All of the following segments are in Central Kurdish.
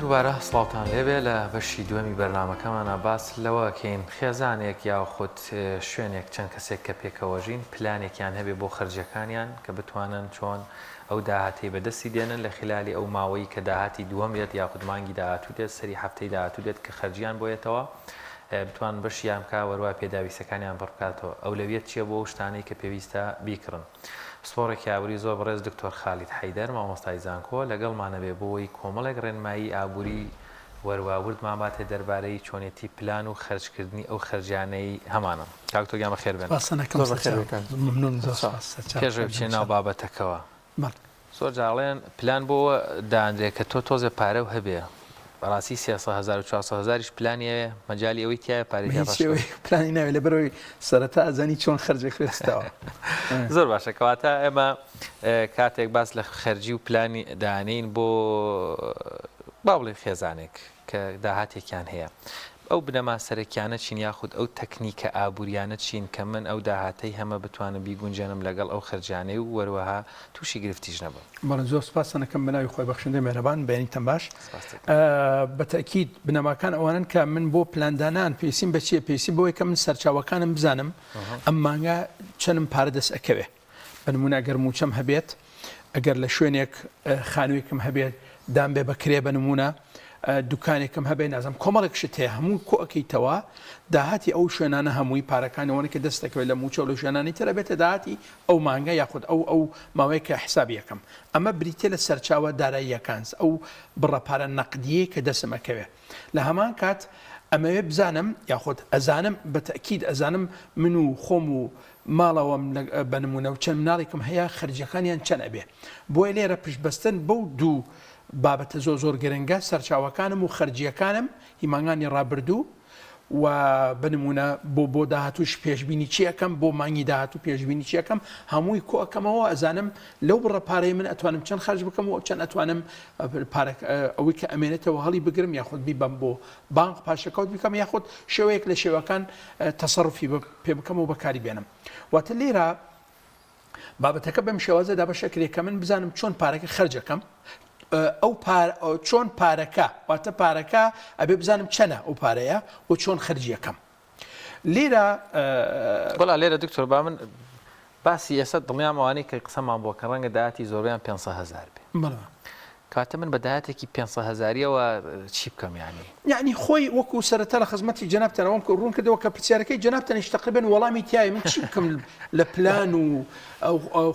دووبارە سڵاوتان لێبێ لە بەشی دووەمی بەرنامەکەمانا باس لەوە ئەکەین خێزانێک یاخود شوێنێک چەند کەسێک کە پێکەوەژین پلانێکیان هەبێ بۆ خەرجیەکانیان کە بتوانن چۆن ئەو داهاتەی بەدەستی دێنن لە خلالی ئەو ماوەی کە داهاتی دووەم دێت یاخود مانگی داهاتوو دێت سەری هەفتەی داهاتوو دێت کە خەرجیان بۆ یەتەوە بتوانن بەشیان بکا وەروا پێداویستەکانیان پڕ بکاتەوە ئەولەویەت چیە بۆ ئەو شتانەی کە پێویستە بیکڕن. پسپۆڕێکی ئابووری زۆر بەڕێز دکتۆر خالید حەیدەر مامۆستای زانکۆ لەگەڵمانە بێ بۆوەی کۆمەڵێک ڕێنمایی ئابووری وەروا وردمان باتێ دەربارەی چۆنێتی پلان و خەرج کردنی ئەو خەرجیانەی هەمانە. کاک دکتۆر گیان بەخێر بێن. سپاستان ئەکەم زۆر بەخێر سەرچاو. بێن کاک دکتۆر. ممنونم زۆر سەرچاو. سپاس سەرچاو پێش ئەوەی بچینە سەردەم ناو چاو. بابەتەکەوە بەڵێ. زۆر جار ئەڵێن پلان بۆ ئەوە دانرێ کە تۆ تۆزێ پارەو هەبێ بەڕاستی 300 هەزارو 400 هەزاریش پلانی ئەوێ مەجالی ئەوەی تیایە پارەی بە تیا هیچ پاشکەوێ. شێوەیەک پلانی ناوێ لەبەرئەوەی سەرەتا ئەزانی چۆن خەرج ئەکرێت تاوە. زۆر باشە کەواتە ئێمە کاتێک باس لە خەرجی و پلانی دانێین بۆ با بڵێین خێزانێک کە داهاتێکیان هەیە ئەو بنەما سەرەکیانە چین یاخود ئەو تەکنیکە ئابووریانە چین کە من ئەو داهاتەی هەمە بتوانم بیگونجێنم لەگەڵ ئەو خەرجیانەی و وەروەها تووشی گرفتیش نەبم؟ بەڵێ زۆر سوپاستان ئەکەم بەناوی خوای بەخشندەی مێهرەبان بەیانیتان باش. سپاست دەکەم. بە تەئکید بنەماکان ئەوانەن کە من بۆ پلاندانان پێویستیم بە چییە پێویستیم بەوەیە کە من سەرچاوەکانم بزانم ئەم مانگە چەنم پارە دەست ئەکەوێ بە نموونە ئەگەر مووچەم هەبێت ئەگەر لە شوێنێک خانووێکم هەبێت دام بێ بە کرێ بە نموونە دوکانێکم هەبێ نازم کۆمەڵێک شت هەیە هەموو کۆ ئەکەیتەوە داهاتی ئەو شوێنانە هەمووی پارەکانی ئەوەنە کە دەست دەکەوێت لە مووچە و لە شوێنانی تر ئەبێتە داهاتی ئەو مانگە یاخود ئەو ئەو ماوەیە کە حسابی ئەکەم ئەمە بریتیە لە سەرچاوە داراییەکان ئەو بڕە پارە نەقدیەی کە دەستم ئەکەوێ لە هەمان کات ئەمەوێ بزانم یاخود ئەزانم بە تەئکید ئەزانم من و خۆم و ماڵەوەم بە نمونە و چەند مناڵێکم هەیە خەرجیەکانیان چەند ئەبێ بۆیە لێرە پشت بەستن بەو دوو بابەتە زۆر زۆر گرنگە سەرچاوەکانم و خەرجیەکانم هی مانگانی ڕابردوو و بە نمونە بۆ بۆ داهاتووش پێشبینی چی ئەکەم بۆ مانگی داهاتوو پێشبینی چی ئەکەم هەمووی کۆ ئەکەمەوە ئەزانم لەو بڕە پارەی من ئەتوانم چەند خەرج بکەم و چەند ئەتوانم پارە ئەوەی کە ئەمێنێتەوە هەڵی بگرم یاخود بیبەم بۆ بانق پاشەکەوت بکەم یاخود شێوەیەک لە شێوەکان تەسەروفی پێ بکەم و بەکاری بێنم واتە لێرە بابەتەکە بەم شێوازە دابەش ئەکرێ کە من بزانم چۆن پارەکە خەرج ئەکەم ئەو چۆن پارەکە واتە پارەکە ئەبێ بزانم چەنە ئەو پارەیە و چۆن خەرجی ئەکەم لێرە بەڵا لێرە دکتۆر با من باسی ئێستا دڵنیام ئەوانەی کە قسەمان بۆ کە ڕەنگە داهاتی زۆربەیان 500 هەزار بێ بەڵێ کەواتە من بە داهاتێکی 500 هەزاریەوە چی بکەم یانی؟ یەعنی خۆی وەکو سەرەتا لە خزمەتی جەنابتان ئەوەم ڕوون کردەوە کە پرسیارەکەی جەنابتانیش تەقریبەن وەڵامی تیایە من چی بکەم لە پلان و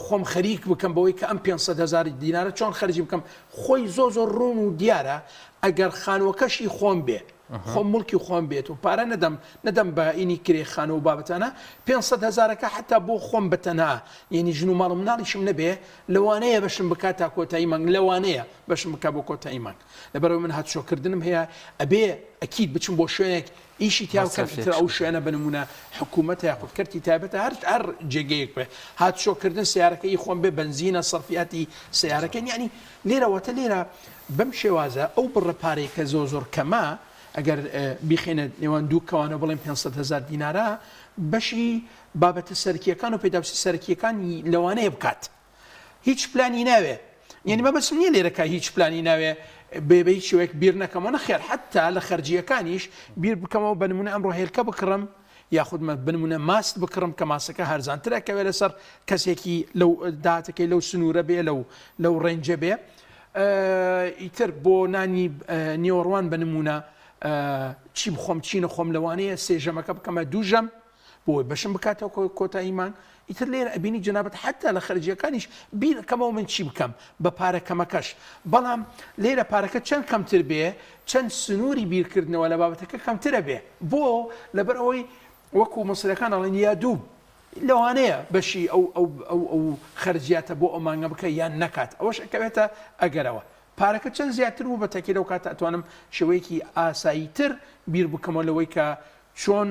خۆم خەریک بکەم بەوەی کە ئەم 500 هەزار دینارە چۆن خەرجی بکەم خۆی زۆر زۆر ڕوون و دیارە ئەگەر خانووەکەشی خۆم بێ خۆم موڵکی خۆم بێت و پارە نەدەم نەدەم بە ئینی کرێ خانوو و بابەتانە 500 هەزارەکە حتا بۆ خۆم بە تەنها یعنی ژن و ماڵ و مناڵیشم نەبێ لەوانەیە بەشم بکات تا کۆتایی مانگ لەوانەیە بەشم بکات بۆ کۆتایی مانگ لەبەرئەوەی من هاتوچۆکردنم هەیە ئەبێ ئەکید بچم بۆ شوێنێک ئیشی تیا بکەم ئیتر ئەو شوێنە بە نمونە حکوومەتە یاخود کەرتی تایبەتە هەر هەر جێگەیەک بێ هاتوچۆکردن سیارەکە ئی خۆم بێ بەنزینە سەرفیاتی سیارەکە یعنی لێرە واتە لێرە بەم شێوازە ئەو بڕە پارەی کە زۆر زۆر کەمە ئەگەر بیخێنە نێوان دوو کەوانە بڵێن 500 هزار دینارە بەشی بابەتە سەرکیەکان و پێداویستی سەرەکیەکان لەوانەیە بکات هیچ پلانی ناوێ یعنی مەبەستم نییە لێرەکە هیچ پلانی ناوێ بێ بە هیچ شێوەیەک بیر نەکەمەوە نەخێر حتا لە خەرجیەکانیش بیر بکەمەوە بە نمونە ئەمڕۆ هێلکە بکڕم یاخود بە نمونە ماست بکڕم کە ماسەکە هەرزانتر ئەکەوێ لەسەر کەسێکی لەو داهاتەکەی لەو سنوورە بێ لەو لەو range ە بێ ئیتر بۆ نانی نیوەڕوان بە نمونە چی بخۆم چی نەخۆم لەوانەیە سێ ژەمەکە بکەمە دوو ژەم بۆی بەشم بکاتەوە کۆتایی مانگ ئیتر لێرە ئەبینی جەنابت حتا لە خەرجیەکانیش بیر ئەکەمەوە من چی بکەم بە پارە کەمەکەش بەڵام لێرە پارەکە چەند کەمتر بێ چەند سنووری بیرکردنەوە لە بابەتەکە کەمترە بێ بۆ لەبەر ئەوەی وەکو مصرەکان ئەڵێن یا دوو لەوانەیە بەشی ئەو ئەو ئەو ئەو خەرجیاتە بۆ ئەو مانگە بکە یان نەکات ئەوەش ئەکەوێتە ئەگەرەوە پارەکە چەند زیاتر بوو بە تەکی لەو کاتە ئەتوانم شێوەیەکی ئاساییتر بیر بکەمەوە لەوەی کە چۆن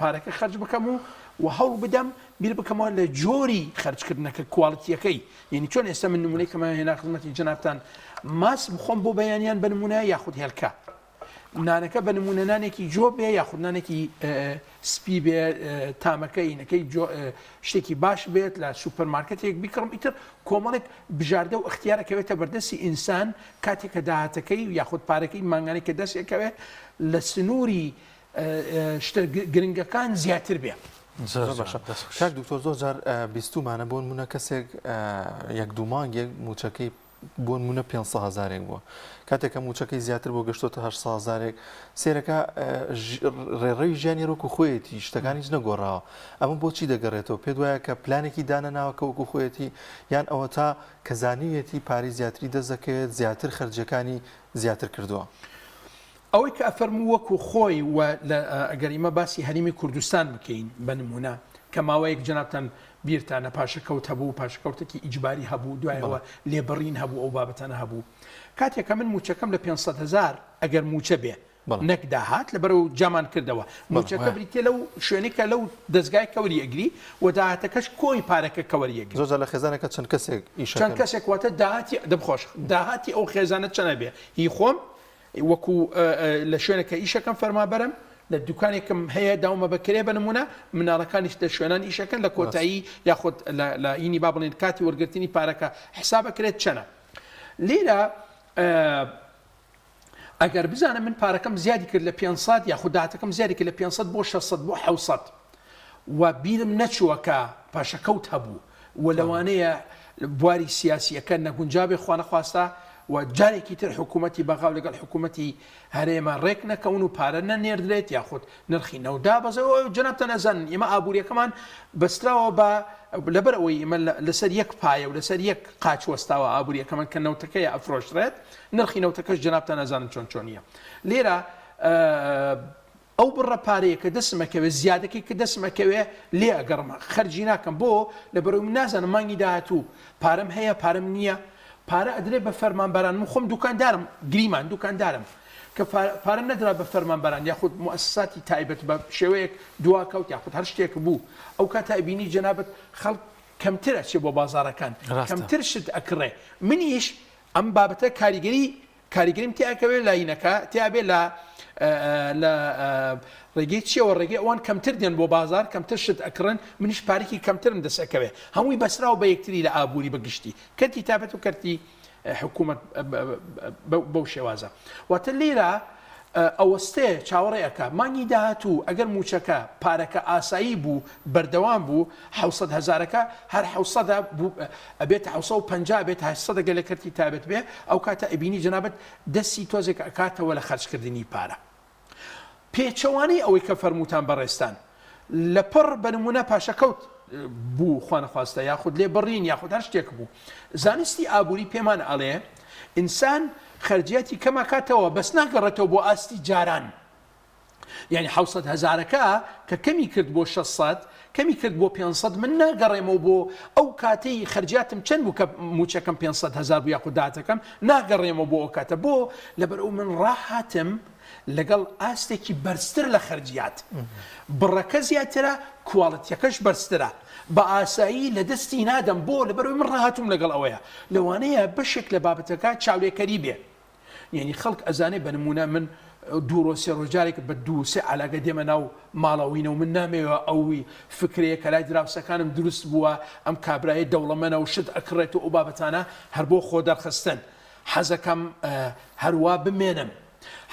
پارەکە خەرج بکەم و و هەوڵ بدەم بیر بکەمەوە لە جۆری خەرجکردنەکە کواڵتیەکەی یعنی چۆن ئێستا من نمونەی کەمە هێنا خزمەتی جەنابتان ماس بخۆم بۆ بەیانیان بە نمونە یاخود هێلکە. نانەکە بە نمونە نانێکی جۆ بێ یاخود نانێکی سپی بێ تامەکە ئینەکەی شتێکی باش بێت لە سوپەر مارکێتێک بیکڕم ئیتر کۆمەڵێک بژاردە و ئەختیارە کەوێتە بەردەستی ئینسان کاتێک کە داهاتەکەی یاخود پارەکەی مانگانەی کە دەست ئەکەوێت لە سنووری شتە گرنگەکان زیاتر بێ. زۆر باشە کاک دکتۆر زۆر جار بیستومانە بۆ نمونە کەسێک یەک دوو مانگێک موچەکەی بۆ نمونە 500 هزارێک بووە کاتێک کە موچەکەی زیاتر بۆ گەشتۆتە 800 هزارێک سێرەکە ڕێڕەوی ژیانی ڕۆکو خۆیەتی شتەکانیش نەگۆڕاوە ئەمە بۆچی دەگەڕێتەوە پێت وایە کە پلانێکی دانەناوە کە وەکو خۆیەتی یان ئەوە تا کە زانیویەتی پارەی زیاتری دەست دەکەوێت زیاتر خەرجیەکانی زیاتر کردووە؟ ئەوەی کە ئەفەرموو وەکو خۆی و لە ئەگەر ئیمە باسی هەرێمی کوردستان بکەین بە نموونە کە ماوەیەک جەنابتان بیرتانە پاشەکەوت هەبوو پاشەکەوتێکی ئیجباری هەبوو دوایەوە لێبڕین هەبوو ئەو بابەتانە هەبوو کاتێک کە من مووچەکەم لە 500 هەزار ئەگەر مووچە بێ نەک داهات لەبەرەوە جامان کردەوە مووچەکە بریتە لەو شوێنێک کە لەو دەستگای کەوری ئەگری و داهاتەکەش کۆی پارەکە کەوەری ئەگری زۆر جار لە خێزانێکە چەند کەسێک ئیشەکەن چەند کەسێک واتە داهاتی دەم خۆش داهاتی ئەو خێزانە چەنە بێ هی خۆم وەکو لە شوێنێک کە ئیشەکەم فەرمابەرم لە دوکانێکم هەیە داومە بە کرێ بە نمونە مناڵەکانیش لە شوێنان ئیشەکەن لە کۆتایی یاخود لە ئینی با بڵێن کاتی وەرگرتنی پارەکە حسابەکرێت چەنە لێرە ئەگەر بزانم من پارەکەم زیادی کرد لە 500 یاخود داهاتەکەم زیادی کرد لە 500 بۆ 600 بۆ 700 و بیرم نەچووە کە پاشەکەوت هەبوو و لەوانەیە بواری سیاسیەکە نەگونجابێ خوانەخواستە و جارێکی تر حکوومەتی بەغا و لەگەڵ حکوومەتی هەرێمە ڕێک نەکەون و پارە نەنێردرێت یاخود نرخی نەوت دابەزێ و جەنابتان ئەزانن ئێمە ئابووریەکەمان بەستراوە بە لەبەر ئەوەی ئێمە لەسەر یەک پایە و لەسەر یەک قاچ وەستاوە ئابووریەکەمان کە نەوتەکەیە ئەفرۆشرێت نرخی نەوتەکەش جەنابتان ئەزانن چۆن چۆنیە لێرە ئەو بڕە پارەیە کە دەستم ئەکەوێ زیادەکەی کە دەستم ئەکەوێ لێ ئەگەڕم خەرجی ناکەم بۆ؟ لەبەرئەوەی من نازانم مانگی داهاتوو پارەم هەیە پارەم نییە پارە ئەدرێ بە فەرمانبەران من خۆم دوکاندارم گریمان دوکاندارم کە پارە نەدرا بە فەرمانبەران یاخود موئەسەساتی تایبەت بە شێوەیەک دواکەوت یاخود هەر شتێک بوو ئەو کاتە ئەبینی جەنابت خەڵک کەمتر ئەچێ بۆ بازاڕەکان کەمتر شت ئەکڕێ منیش ئەم بابەتە کاریگەری کاریگەریم تیا ئەکەوێ لاینەکە تیا بێ لە لە ڕێگەی چیەوە ڕێگەی ئەوان کەمتر دێن بۆ بازار کەمتر شت ئەکڕن منیش پارێکی کەمترم دەست ئەکەوێ هەمووی بەسراوە بە یەکتری لە ئابووری بە گشتی کەرتی تابەت و کەرتی حکوومەت بەو شێوازە واتە لێرە ئەوەستێ چاوەڕێ ئەکا مانگی داهاتوو ئەگەر مووچەکە پارەکە ئاسایی بوو بەردەوام بوو حەوسەد هەزارەکە هەر حەوسەدە بوو ئەبێتە حەوسەد و پەنجا ئەبێتە هەشتسەد ئەگەر لە کەرتی تایبەت بێ ئەو کاتە ئەبینی جەنابت دەستی تۆزێک ئەکاتەوە لە خەرجکردنی پارە پێچەوانەی ئەوەی کە فەرمووتان بەڕێزتان لە پڕ بە نموونە پاشەکەوت بوو خوانەخواستە یاخود لێ بڕین یاخود هەر شتێک بوو زانستی ئابووری پێمان ئەڵێ ئینسان خەرجیاتی کەمەکاتەوە بەس ناگەڕێتەوە بۆ ئاستی جاران یعنی حوسەد هەزارەکە کە کەمی کرد بۆ 600 کەمی کرد بۆ 500 من ناگەڕێمەوە بۆ ئەو کاتەی خەرجیاتم چەند بوو کە موچەکەم 500 هەزار بوو یاخود داهاتەکەم ناگەڕێمەوە بۆ ئەو کاتە بۆ لەبەر ئەو من ڕاهاتم لەگەڵ ئاستێکی بەرزتر لە خەرجیات بڕەکە زیاترە کواڵتیەکەش بەرزترە بە ئاسایی لە دەستی نادەم بۆ لەبەرئەوەی من ڕاهاتووم لەگەڵ ئەوەیە لەوانەیە بەشێک لە بابەتەکە چاولێکەری بێ یعنی خەڵک ئەزانێ بە نمونە من دوو ڕۆژ سێ ڕۆژ جارێک بە دوو سێ عەلاگە دێمە ناو ماڵەوەینە و من نامەوێ ئەوی فکرەیە کە لای دراوسەکانم دروست بووە ئەم کابرایە دەوڵەمەنە و شت ئەکڕێت و ئەو بابەتانە هەر بۆ خۆ دەرخستن حەزەکەم هەروا بمێنم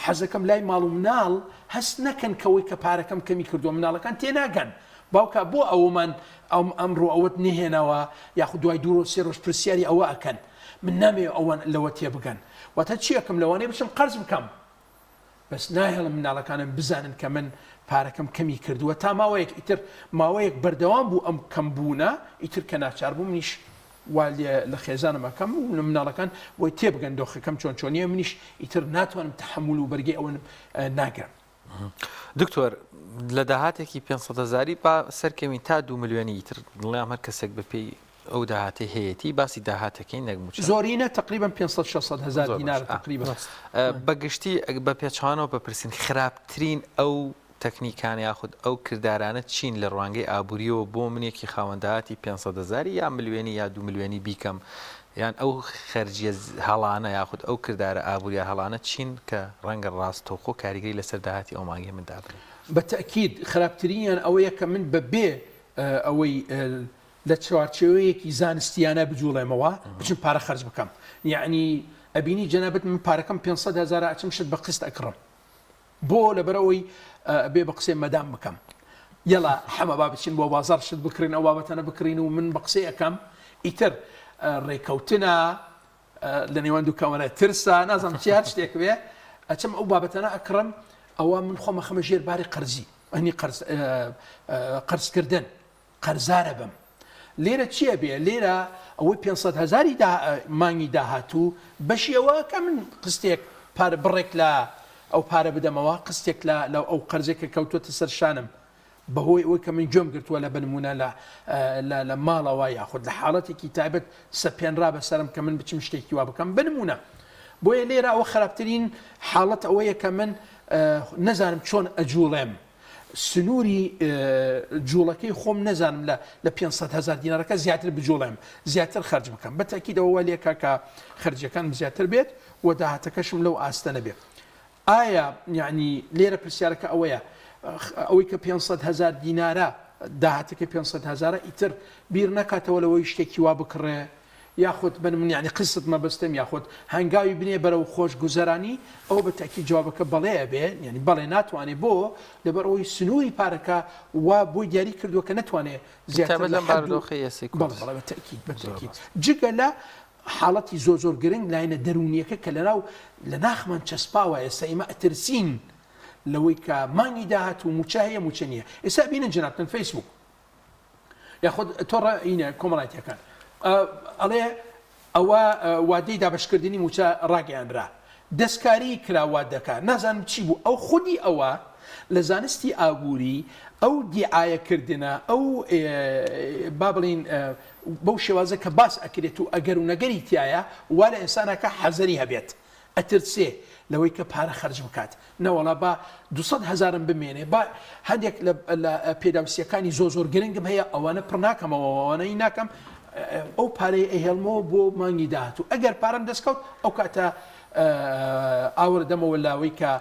حەزەکەم لای ماڵ و مناڵ هەست نەکەن کەوەی کە پارەکەم کەمی کردووە مناڵەکان تێناگەن باوکە بۆ ئەوەمان ئەم ئەمڕۆ ئەوەت نهێناوە یاخود دوای دوو ڕۆژ سێ ڕۆژ پرسیاری ئەوە ئەکەن من نامەوێ ئەوان لەوە تێبگەن واتە چیەکەم لەوانەیە بچم قەرز بکەم بەس ناهێڵم مناڵەکانم بزانن کە من پارەکەم کەمی کردووە تا ماوەیەک ئیتر ماوەیەک بەردەوام بوو ئەم کەم بوونە ئیتر کە ناچار بووم منیش وا لێ لە خێزانم ئەکەم و مناڵەکان بۆی تێبگەن دۆخەکەم چۆن چۆنیە منیش ئیتر ناتوانم تەحەمول و بەرگەی ئەوەن ناگرم. دکتۆر لە داهاتێکی 500 هەزاری با سەرکەوین تا دو ملیۆنی ئیتر دڵنیام هەر کەسێک بەپێی ئەو داهاتەی هەیەتی باسی داهاتەکەین نەک مووچە. زۆرینە تەقریبەن 500 600 هەزار زۆر دینارە باشە. تەقریبەن. بە گشتی بە پێچەوانەوە بپرسین خراپترین ئەو تەکنیکانە یاخود ئەو کردارانە چین لە ڕوانگەی ئابووریەوە بۆ منێکی خاوەن داهاتی 500 هەزاری یا ملیۆنی یا دو ملیۆنی بیکەم؟ یان ئەو خەرجیە هەڵانە یاخود ئەو کردارە ئابووریە هەڵانە چین کە ڕەنگە ڕاستەوخۆ کاریگەری لەسەر داهاتی ئەو مانگەی من دابنێن؟ بە تەئکید خراپترینیان ئەوەیە کە من بە بێ ئەوەی لە چوارچێوەیەکی زانستیانە بجوڵێمەوە بچم پارە خەرج بکەم یەعنی ئەبینی جەنابت من پارەکەم 500 هەزارە ئەچم شت بە قست ئەکڕم بۆ لەبەرئەوەی بێ بە قسەی مەدام بکەم یەڵا حەمە با بچین بۆ بازاڕ شت بکڕین ئەو بابەتانە بکڕین و من بە قسەی ئەکەم ئیتر ڕێکەوتنە لە نێوان دوو کەوەرە ترسە نازانم چی هەر شتێک بێ ئەچم ئەو بابەتانە ئەکڕم ئەوە من خۆم ئەخەمە ژێر باری قەرزی ئەنی قەرز قەرزکردن قەرزارە بم لێرە چی ئەبێ لێرە ئەوەی 500 هەزاری دا مانگی داهاتوو بەشی ئەوە کە من قستێک پارە بڕێک لە ئەو پارە بدەمەوە قستێک لە لە ئەو قەرزێک کە کەوتووەتە سەر شانم بەهۆی ئەوەی کە من گوێم گرتووە لە بنمونە لە لە لە ماڵەوە یاخود لە حاڵەتێکی تایبەت سەپێنرا بەسەرم کە من بچم شتێکی وا بکەم بنمونە بۆیە لێرە ئەوە خراپترین حاڵەت ئەوەیە کە من نەزانم چۆن ئەجوڵێم سنووری جوڵەکەی خۆم نەزانم لە لە 500 هەزار دینارەکە زیاتر بجوڵێم زیاتر خەرج بکەم بە تەئکید ئەوە وا لێکا کە خەرجیەکانم زیاتر بێت و داهاتەکەشم لەو ئاستە نەبێت ئایا یعنی لێرە پرسیارەکە ئەوەیە ئەوەی کە 500 هەزار دینارە داهاتەکەی 500 هەزارە ئیتر بیر نەکاتەوە لەوەی شتێکی وا بکڕێ یاخود بە نمونە یانی قیست مەبەستم یاخود هەنگاوی بنێ بەرەو خۆش گوزەرانی ئەوە بە تەئکید جوابەکە بەڵێ ئەبێ یانی بەڵێ ناتوانێ بۆ لەبەر ئەوەی سنووری پارەکە وا بۆی دیاری کردووە کە نەتوانێ زیاتر تایبەت لە لەم حەد و بارودۆخەی ئێستەی بەڵێ کوردستان بەڵێ بە تەئکید بە زۆر تەئکید ڕاستە. جگە لە حاڵەتی زۆر زۆر گرنگ لایەنە دەروونیەکە کە لەناو لە ناخمان چەسپاوە ئێستا ئێمە ئەترسین لەوەی کە مانگی داهاتوو مووچە هەیە مووچە نییە ئێستا ئەبینن جەنابتان فەیسبووک یاخود تۆڕە ئینە کۆمەڵایەتیەکان ئەڵێ ئەوە وادەی دابشکردنی موچە ڕاگەیانرا دەستکاری کرا وادەکە نازانم چی بوو ئەو خودی ئەوە لە زانستی ئابووری ئەو دیعاەکردنە ئەو با بڵین بەو شێوازە کە باس ئەکرێت و ئەگەر و نەگەری تایە وا لە ئینسانەکە حەزەری هەبێت ئەترسێ لەوەی کە پارە خەرج بکات نەوەڵا با 200 هەزارم بمێنێ با هەندێک لە پێداویستیەکانی زۆر زۆر گرنگم هەیە ئەوانە پڕ ناکەمەوە ئەوانەی ناکەم ئەو پارەی ئەهێڵمەوە بۆ مانگی داهاتوو ئەگەر پارەم دەستکەوت ئەو کاتە ئاوڕ دەمەوە لاوەی کە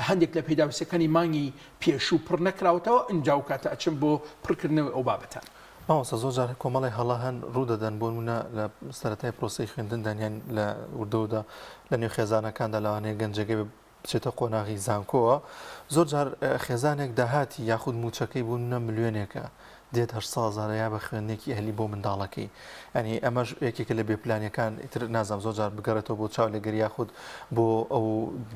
هەندێک لە پێداویستەکانی مانگی پێشوو پڕ نەکراوەتەوە ئینجا و کاتە ئەچم بۆ پڕکردنەوەی ئەو بابەتە. مامۆستا زۆر جار کۆمەڵێ هەڵە هەن ڕوودەدەن بۆ نمونە لە سەرەتای پرۆسەی خوێندندان یان لە وردەوردە لە نێو خێزانەکاندا لەوانەیە گەنجەکە بچێتە قۆناغی زانکۆوە زۆر جار خێزانێک داهاتی یاخود موچەکەی بۆ نمونە ملیۆنێکە دێت 800 هەزارە یا بە خوێندنێکی ئەهلی بۆ منداڵەکەی ینی ئەمەش یەکێکە لە بێپلانیەکان ئیتر نازانم زۆر جار بگەڕێتەوە بۆ چاولێگەری یاخود بۆ ئەو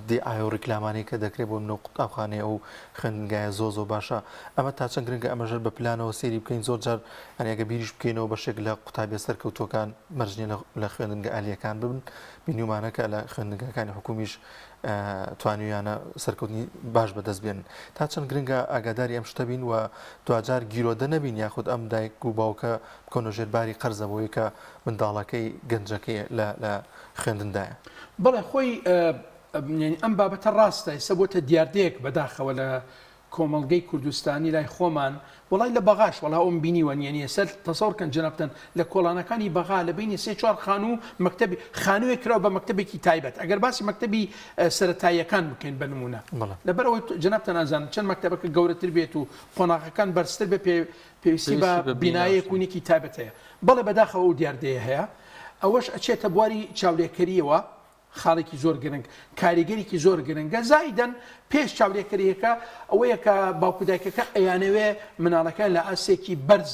دیعایە و ڕیکلامانەی کە دەکرێت بۆ منە قوتابخانەی ئەو خوێندنگایە زۆر زۆر باشە ئەمە تا چەند گرنگە ئەمەش هەر بە پلانەوە سەیری بکەین زۆر جار یانی ئەگەر بیریش بکەینەوە بەشێک لە قوتابیە سەرکەوتووەکان مەرج نییە لە خوێندنگە ئەهلییەکان ببن بینیومانە کە لە خوێندنگاکانی حکومیش توانیویانە سەرکەوتنی باش بەدەست بێنن تا چەند گرنگە ئاگاداری ئەم شتە بین و دواجار گیرۆدە نەبین یاخود ئەم دایک و باوکە بکەونە ژێر باری قەرزە بۆی کە منداڵەکەی گەنجەکەی لە لە خوێندندایە. بەڵێ خۆی ئەم بابەتە ڕاستە ئێستا بۆتە دیاردەیەک بەداخەوە لە کۆمەڵگەی کوردستانی لای خۆمان وەڵای لە بەغاش وەڵا ئەوم بینیوە نیە نیە سەر تەسەور کەن جەنابتان لە کۆڵانەکانی بەغا لە بینی سێ چوار خانوو مەکتەبی خانووێک کراوە بە مەکتەبێکی تایبەت ئەگەر باسی مەکتەبی سەرەتاییەکان بکەین بە نموونە بەڵێ. لەبەر ئەوەی جەنابتان ئەزانن چەند مەکتەبەکە گەورەتر بێت و قۆناغەکان بەرزتر بێت پێ پێویستی بە پێویستی بە بینا و بینایەک شتێک. و نێکی تایبەت هەیە بەڵێ بەداخەوە ئەو دیاردەیە هەیە ئەوەش ئەچێتە بواری چاولێکەرییەوە خاڵێکی زۆر گرنگ کاریگەریکی زۆر گرنگە زایدەن پێش چاولێکەریەکە ئەوەیە کە باوک و دایکەکە ئەیانەوێ مناڵەکان لە ئاستێکی بەرز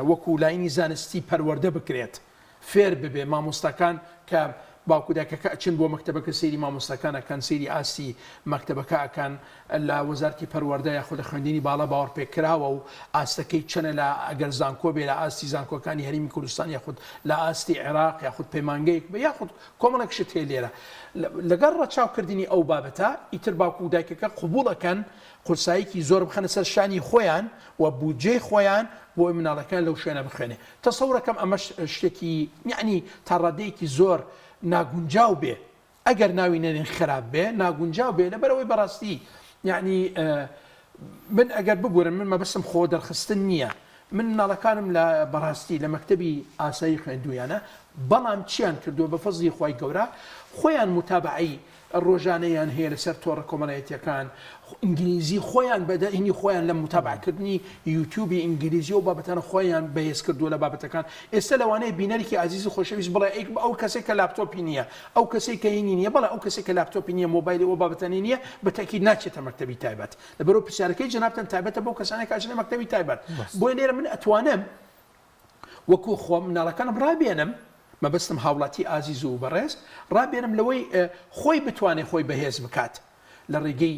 وەکو لاینی زانستی پەروەردە بکرێت فێر ببێ مامۆستاکان کە باوک و دایکەکە ئەچن بۆ مەکتەبەکە سەیری مامۆستاکان ئەکەن سەیری ئاستی مەکتەبەکە ئەکەن لە وەزارەتی پەروەردە یاخود لە خوێندنی باڵا باوەڕپێکراوە و ئاستەکەی چەنە لە ئەگەر زانکۆ بێ لە ئاستی زانکۆکانی هەرێمی کوردستان یاخود لە ئاستی عێراق یاخود پەیمانگەیەک بێ یاخود کۆمەڵێک شت هەیە لێرە لەگەڵ ڕەچاوکردنی ئەو بابەتە ئیتر باوک و دایکەکە قبوڵ ئەکەن قورساییکی زۆر بخەنە سەر شانی خۆیان و بودجەی خۆیان بۆ ئەوەی مناڵەکەیان لەو شوێنە بخوێنێ تەسەورەکەم ئەمەش شتێکی یەعنی تا ڕادەیەکی زۆر ناگونجاو بێ ئەگەر ناوی نەنێن خراپ بێ ناگونجاو بێ لەبەرئەوەی بەڕاستی یەعنی من ئەگەر ببورن من مەبەستم خۆ دەرخستن نییە من مناڵەکانم لە بەڕاستی لە مەکتەبی ئاسایی خوێندویانە. بەڵام چیان کردووە بە فەزڵی خوای گەورە خۆیان موتابەعەی ڕۆژانەیان هەیە لەسەر تۆڕە کۆمەڵایەتیەکان ئینگلیزی خۆیان بە دەهنی خۆیان لە موتابەعەکردنی یوتیوبی ئینگلیزی و بابەتانە خۆیان بەهێز کردووە لە بابەتەکان ئێستا لەوانەیە بینەرێکی ئازیزی خۆشەویست بڵێ ئەی ئەو کەسێک کە لاپتۆپی نییە ئەو کەسێک کە هینی نییە بەڵێ ئەو کەسێک کە لاپتۆپی نییە مۆبایلی ئەو بابەتانی نییە بە تەئکید ناچێتە مەکتەبی تایبەت لەبەرئەوە پرسیارەکەی جەنابتان تایبەتە بەو کەسانەی کە ئەچنە مەکتەبی تایبەت بۆیە لێرە من ئەتوانم وەکو خۆم مناڵەکانم ڕابێنم، مەبەستم هاوڵاتی ئازیز و بەڕێز، ڕابێنم لەوەی خۆی بتوانێت خۆی بەهێز بکات لە ڕێگەی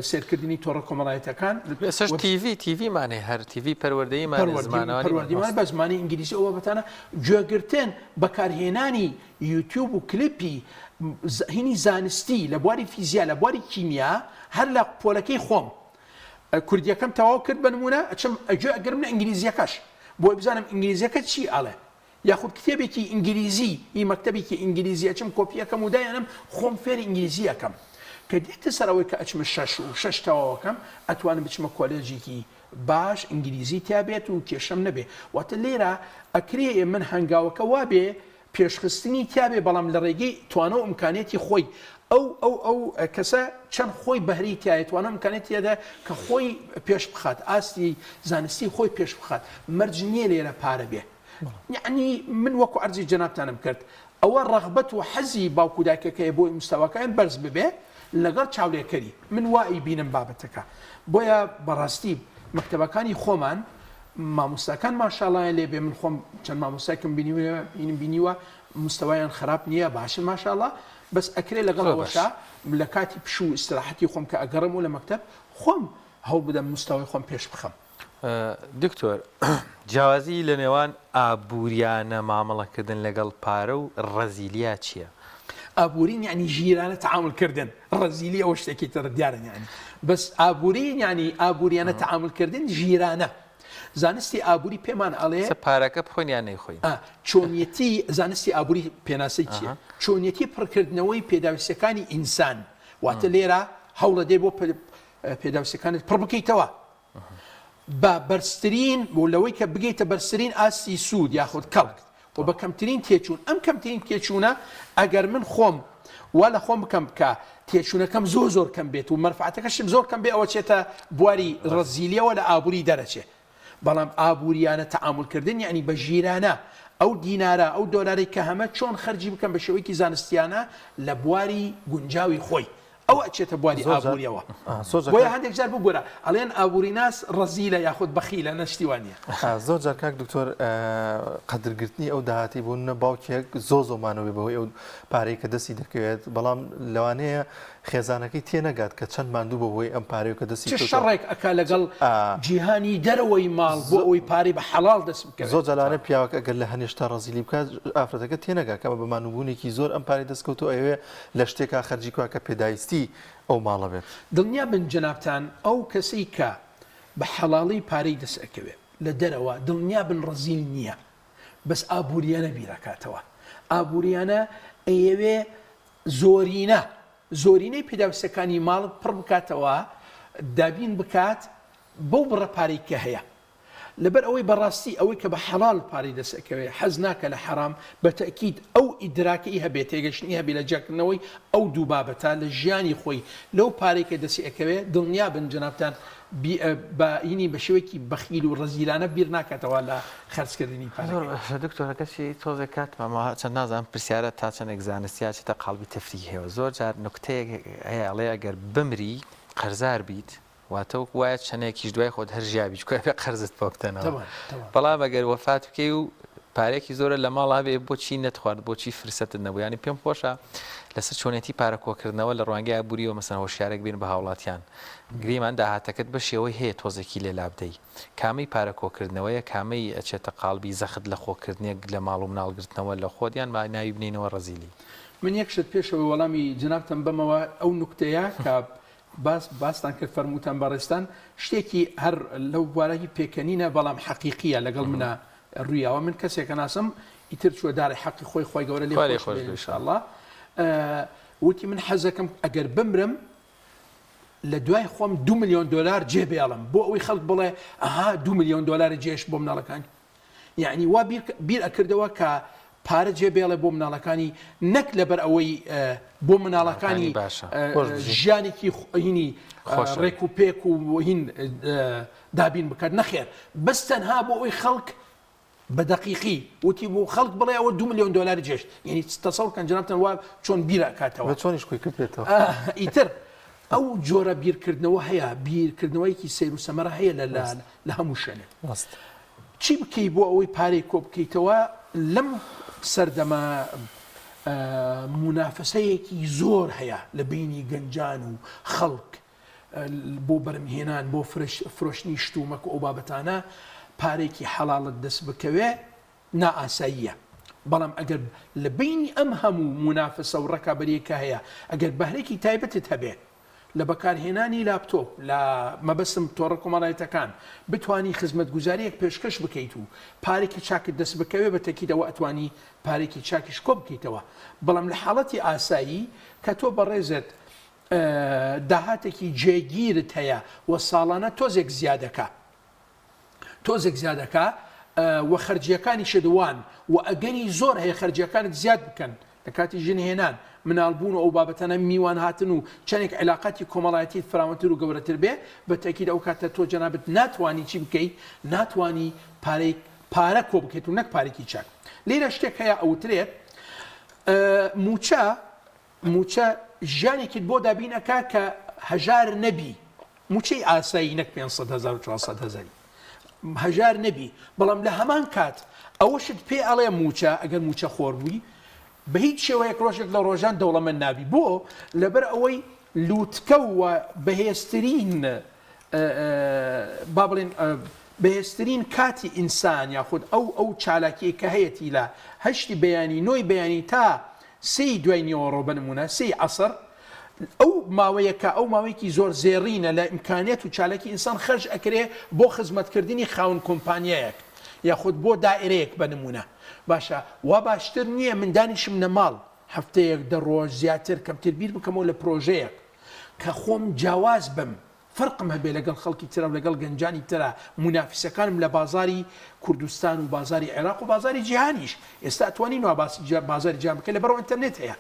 سەیرکردنی تۆڕە کۆمەڵایەتیەکان. ئێستاش تیڤی تیڤیمان هەیە هەر تیڤی پەروەردەییمان هەیە زمانەوانیمان پەروەردەیمان بە زمانی ئینگلیزی ئەو بابەتانە گوێگرتن بەکارهێنانی یوتیوب و کلیپی هینی زانستی لە بواری فیزیا لە بواری کیمیا هەر لە پۆلەکەی خۆم کوردیەکەم تەواو کرد بە نمونە ئەچم گوێ ئەگرم لە ئینگلیزیەکەش بۆی بزانم ئینگلیزیەکە چی ئەڵێ یاخود کتێبێکی ئینگلیزی ئی مەکتەبێکی ئینگلیزی ئەچم کۆپی ئەکەم و دایەنم خۆم فێری ئینگلیزی ئەکەم کە دێتە سەر ئەوەی کە ئەچمە شەش و شەش تەواوەکەم ئەتوانم بچمە کۆلێجێکی باش ئینگلیزی تیا بێت و کێشەم نەبێ واتە لێرە ئەکرێ من هەنگاوەکە وابێ پێشخستنی تیابێ بەڵام لە ڕێگەی توانا و ئیمکانیەتی خۆی ئەو ئەو ئەو کەسە چەند خۆی بەهرەی تیایە توانا و ئیمکانیەتی تیادا کە خۆی پێش بخات ئاستی زانستی خۆی پێش بخات مەرج نییە لێرە پارە بێ یعنی من وەکو عەرزی جەنابتانم کرد ئەوە ڕەغبەت و حەزی باوک و دایکەکەیە بۆی مستەواکەیان بەرز ببێ لەگەڵ چاولێکەری من وا ئەیبینم بابەتەکە بۆیە بەڕاستی مەکتەبەکانی خۆمان مامۆستاکان ماشاڵایان لێ بێ من خۆم چەند مامۆستایکم بینیم بینیوە مستەوایان خراپ نییە باشن ماشاڵا بەس ئەکرێ لەگەڵ ئەوەشا لە کاتی پشوو و ئیستراحەتی خۆم کە ئەگەڕێم و لە مەکتەب خۆم هەوڵ بدەم مستەوای خۆم پێش بخەم. دکتۆر جیاوازی لە نێوان ئابووریانە مامەڵەکردن لەگەڵ پارە و ڕەزیلیا چییە؟ ئابوورین یعنی ژیرانە تەعامول کردن ڕەزیلی ئەوە شتێکی ترە دیارە یعنی بەس ئابووری یعنی ئابووریانە تەعامول کردن ژیرانە زانستی ئابووری پێمان ئەڵێ سە پارەکە بخۆین یان نەیخۆین؟ ئا چۆنیەتی زانستی ئابووری پێناسەی چییە؟ چۆنیەتی پڕکردنەوەی پێداویستیەکانی ئینسان واتە لێرە هەوڵەدەی بۆ پێداویستیەکانت پڕ بکەیتەوە بە بەرزترین و لەوەی کە بگەیتە بەرزترین ئاستی سوود یاخود کەڵک و بە کەمترین تێچوون ئەم کەمترین تێچوونە ئەگەر من خۆم وا لە خۆم بکەم کە تێچوونەکەم زۆر زۆر کەم بێت و مەنفعەتەکەشم زۆر کەم بێ ئەوە چێتە بواری ڕەزیلیەوە لە ئابووری دەرەچێ بەڵام ئابووریانە تەعامول کردن یعنی بە ژیرانە ئەو دینارە ئەو دۆلارەی کە هەمە چۆن خەرجی بکەم بە شێوەیەکی زانستیانە لە بواری گونجاوی خۆی ئەوە ئەچێتە بواری ئابووریەوە بۆیە هەندێک جار ببورە ئەڵێن ئابووریناس ڕەزیلە یاخود بەخیلە نە شتی وا نییە. زۆر جار کاک دکتۆر قەدرگرتنی ئەو داهاتی بۆ نە باوکێک زۆ زۆ مانەوەی بەهۆی ئەو پارەی کە دەستی دەکەوێت بەڵام لەوانەیە خێزانەکەی تێنەگات کە چەند ماندوو بە هۆی ئەم پارەی کە دەستی چ شەڕێک ئەکا لەگەڵ جیهانی دەرەوەی ماڵ بۆ ئەوەی پارەی بە حەڵاڵ دەست بکەوێت. زۆر جار لەوانەیە پیاوەکە ئەگەر لە هەنێ شتا ڕەزیلی بکات ئافرەتەکە تێنەگا کە ئەمە بە مانووبوونێکی زۆر ئەم پارەی دەست کەوتووە ئەیەوێ لە شتێکا خەرجی کوا کە پێداویستی ئەو ماڵە بێت. دڵنیا بن جەنابتان ئەو کەسەی کە بە حەڵاڵی پارەی دەست ئەکەوێ لە دەرەوە دڵنیا بن ڕەزیل نییە بەس ئابووریانە بیر ئەکاتەوە ئابووریانە ئەیەوێ زۆرینە زۆرینەی پێداویستەکانی ماڵت پڕ بکاتەوە دابین بکات بەو بڕە پارەی کە هەیە لەبەر ئەوەی بەڕاستی ئەوەی کە بە حەڵاڵ پارەی دەست ئەکەوێ حەز ناکا لە حەرام بە تەئکید ئەو ئیدراکەی هەبێ تێگەشتنی هەبێ لە جیاکردنەوەی ئەو دوو بابەتە لە ژیانی خۆی لەو پارەی کە دەستی ئەکەوێ دڵنیا بن جەنابتان بی بە ینی بە شێوەیەکی بەخیل و ڕەزیلانە بیر ناکاتەوە لە خەرج کردنی پارەکەی. زۆر دکتۆر کەچی تۆزێک کاتمان ماوە چەند نازانم پرسیارە تا چەندێک زانستیە ئەچێتە قاڵبی تەفریهەوە زۆر جار نوکتەیەک هەیە ئەڵێ ئەگەر بمری قەرزار بیت واتە وەکو وایە چەنێکیش دوای خۆت هەر ژیابی چونکە ئەبێ قەرزت پۆ بدەنەوە بەڵام ئەگەر وەفات بکەی و پارێکی زۆرە لە ماڵ هەبێ بۆچی نەتخوارد بۆچی فرسەتت نەبوو ینی پێم خۆشە لەسەر چۆنێتی پارە کۆکردنەوە لە ڕوانگەی ئابووریەوە مەسەن هۆشیارێک بین بە هاوڵاتیان گریمان داهاتەکەت بە شێوەی هەیە تۆزێکی لێ لابدەی کامەی پارە کۆکردنەوەیە کامەی ئەچێتە قاڵبی زەخت لە خۆکردنێک لە ماڵ و مناڵ گرتنەوە لە خۆت یان با ناوی بنێینەوە ڕەزیلی. من یەک شت پێش ئەوەی وەڵامی جەنابتان بەمەوە ئەو نوکتەیە کە باس باستان کرد فەرمووتان بەڕێزتان شتێکی هەر لەو بوارە هی پێکەنینە بەڵام حەقیقیە لەگەڵ منە ڕوویاوە من کەسێک ئەناسم ئیتر چووە دارە حەقی خۆی خوای گەورە لێ خۆش بێ ان شاء الله وتی من حەزەکەم ئەگەر بمرم لە دوای خۆم دو میلیۆن دلار جێ بێڵم بۆ ئەوەی خەڵک بڵێ ئەها دو میلیۆن دلار جێش بۆ مناڵەکانی یعنی وا بیر ئەکردەوە کە. پارە جێ بێڵێ بۆ مناڵەکانی نەک لەبەر ئەوەی بۆ مناڵەکانی باشە ژیانێکی هینی ڕێک و پێک و هین دابین بکات نەخێر بەس تەنها بۆ ئەوی خەڵک بە دەقیقی وتی بۆ خەڵک بڵێ ئەوە دو ملیۆن دۆلاری جێشت یعنی تەسەور کەن جنابتان وا چۆن بیر ئەکاتەوە چۆنیش خۆی کردێتەوە ئیتر ئەو جۆرە بیرکردنەوە هەیە بیرکردنەوەیەکی سەیر و سەمەرە هەیە لە لە هەموو شوێنێک چی بکەی بۆ ئەوەی پارەی کۆ بکەیتەوە لەم سەردەمە مونافەسەیەکی زۆر هەیە لە بینی گەنجان و خەڵک بۆ بەرمهێنان بۆ فرۆشتنی شتومەک و ئەو بابەتانە پارێکی حەڵاڵت دەست بکەوێ نائاساییە بەڵام ئەگەر لە بینی ئەم هەموو مونافەسە و ڕکابەریە کە هەیە ئەگەر بەهرێکی تایبەتت هەبێ لە بەکارهێنانی لاپتۆپ لە مەبەستم تۆڕە کۆمەڵایەتەکان بتوانی خزمەتگوزاریەک پێشکەش بکەیت و پارێکی چاکت دەست بکەوێ بە تەکید ئەوە ئەتوانی پارێکی چاکیش کۆ بکەیتەوە بەڵام لە حاڵەتی ئاسایی کە تۆ بەڕێزت داهاتێکی جێگیرت هەیە و ساڵانە تۆزێک زیادەکا تۆزێک زیادەکا و خەرجیەکانیشت وان و ئەگەری زۆر هەیە خەرجیەکانت زیاد بکەن لە کاتی ژن هێنان مناڵ بوون و ئەو بابەتانە میوان هاتن و چەندێک عیلاقاتی کۆمەڵایەتیت فراوانتر و گەورەتر بێ بە تەئکید ئەو کاتە تۆ جەنابت ناتوانی چی بکەی ناتوانی پارەی پارە کۆ بکەیت و نەک پارێکی چاک لێرە شتێک هەیە ئەوترێت موچە موچە ژیانێکت بۆ دابین ئەکا کە هەژار نەبی موچەی ئاسایی نەک 500 هەزار و 400 هەزاری هەژار نەبی بەڵام لە هەمان کات ئەوەشت پێ ئەڵێ موچە ئەگەر موچە خۆر بووی بە هیچ شێوەیەک ڕۆژێک لە ڕۆژان دەوڵەمەند نابی بۆ لەبەر ئەوەی لوتکە و بەهێزترین با بڵێن بەهێزترین کاتی ئینسان یاخود ئەو ئەو چالاکیەی کە هەیەتی لە هەشتی بەیانی نۆی بەیانی تا سێی دوای نیوەڕۆ بە نمونە سێی عەسر ئەو ماوەیە کە ئەو ماوەیەکی زۆر زێڕینە لە ئیمکانیەت و چالاکی ئینسان خەرج ئەکرێ بۆ خزمەتکردنی خاوەن کۆمپانیایەک یاخود بۆ دائرەیەک بە نمونە باشە وا باشتر نییە من دانیشم لە ماڵ هەفتەیەک دە ڕۆژ زیاتر کەمتر بیر بکەمەوە لە پرۆژەیەک کە خۆم جیاواز بم فەرقم هەبێ لەگەڵ خەڵکی ترا و لەگەڵ گەنجانی ترا مونافیسەکانم لە بازاری کوردستان و بازاری عێراق و بازاری جیهانیش ئێستا ئەتوانین وا باسی بازاری جیهان بکەین لەبەرئەوە ئینتەرنێت هەیە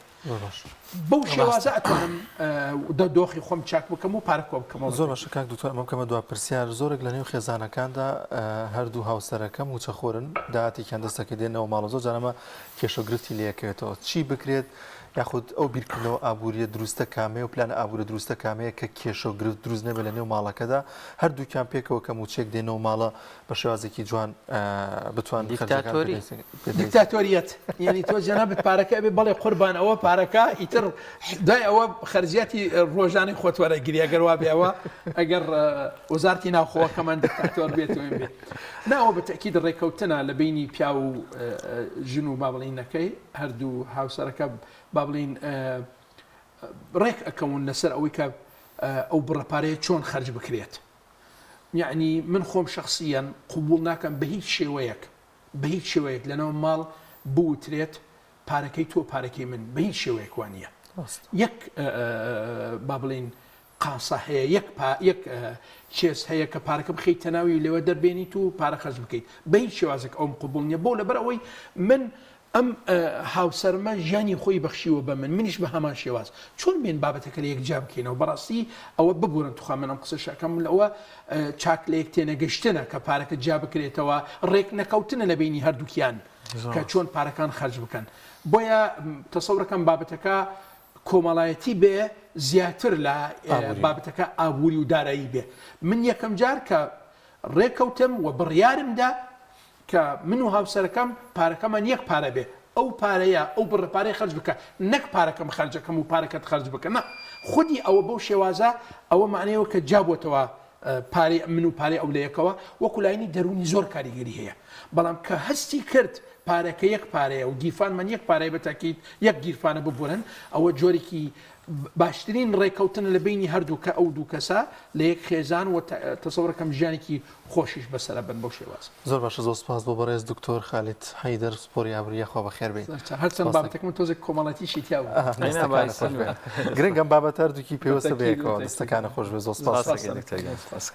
بەو شێوازە ئەتوانم دۆخی خۆم چاک بکەم و پارە کۆ بکەمەوە. زۆر باشە کاک دکتۆر ئەمە بکەمە دوا پرسیار زۆرێک لە نێو خێزانەکاندا هەردوو هاوسەرەکە مووچەخۆرن داهاتێکیان دەستەکە دێنەوە ماڵە زۆر جار ئەمە کێشە و گرفتی لێکەوێتەوە چی بکرێت یاخود ئەو بیرکردنەوە ئابووریە دروستە کامەیە و پلانە ئابوورە دروستە کامەیە کە کێشە و گرفت دروست نەبێت لە نێو ماڵەکەدا هەردووکیان پێکەوە کە مووچەیەک دێنەوە ماڵە بە شێوازێکی جوان بتوان دیکتاتۆری دیکتاتۆریەت یعنی تۆ جەنابت پارەکە ئەبێ بەڵێ قوربان ئەوە پارەکە ئیتر دوای ئەوە خەرجیاتی ڕۆژانەی خۆت وەرەگری ئەگەر وابێ ئەوە ئەگەر وەزارتی ناوخۆوەکەمان دیکتاتۆر بێت و بێ ناوە بە تەکید ڕێککەوتنە لە بینی پیاو و ژن و با بڵێین نەکەی هەردوو هاوسەرەکە با بڵێین ڕێک ئەکەون لەسەر ئەوەی کە ئەو بڕە پارەیە چۆن خەرج بکرێت یعنی من خۆم شخصیان قوبول ناکەم بە هیچ شێوەیەک بە هیچ شێوەیەک لەناو ماڵ بوترێت پارەکەی تۆ پارەکەی من بە هیچ شێوەیەک وانە یەک با بڵین قاسە هەیە یەک پا یەک کێس هەیە کە پارەکە بخەیتە ناوی و لەوە دەربێنیت و پارە خەرج بکەیت بە هیچ شێوازێک ئەوم قبوڵ نییە بۆ لەبەر ئەوەی من ئەم هاوسەرمە ژیانی خۆی بەخشیوە بە من منیش بە هەمان شێواز چۆن بێن بابەتەکە لە یەک جیا بکەینەوە بەڕاستی ئەوە ببورن توخوا من ئەم قسەش ئەکەم لەوە چاک لە یەک تێنەگەشتنە کە پارەکە جیا بکرێتەوە ڕێک نەکەوتنە لە بینی هەردووکیان کە چۆن پارەکان خەرج بکەن بۆیە تەسەورەکەم بابەتەکە کۆمەڵایەتی بێ زیاتر لە بابەتەکە ئابووری و دارایی بێ من یەکەم جار کە ڕێکەوتم و بڕیارم دا کە من و هاوسەرەکەم پارەکەمان یەک پارە بێ ئەو پارەیە ئەو بڕە پارەی خەرج بکە نەک پارەکەم خەرجەکەم و پارەکەت خەرج بکە نا خودی ئەوە بەو شێوازە ئەوە معنەیەوە کە جیابووەتەوە پارەی من و پارەی ئەو لە یەکەوە وەکو لاینی دەروونی زۆر کاریگەری هەیە بەڵام کە هەستی کرد پارەکە یەک پارەیە و گیرفانمان یەک پارەیە بە تاکید یەک گیرفانە ببورن ئەوە جۆرێکی باشترین ڕێکەوتنە لە بینی هەردوو کە ئەو دوو کەسە لە یەک خێزان و تەسەورەکەم ژیانێکی خۆشیش بەسەرە بن بەو شێواز. زۆر باشە زۆر سپاس بۆ بەڕێز دکتۆر خالید حەیدەر پسپۆری ئابوری یاخوا بەخێر بێی. هەرچەند بابەتەکەم تۆزێک کۆمەڵاتیشی تیا بوو. دەستەکانت خۆش بێت. گرنگە ئەم بابەتە هەردووکی پەیوەستە بەیەکەوە. دەستەکانت خۆش بێت زۆر سپاس. سپاس.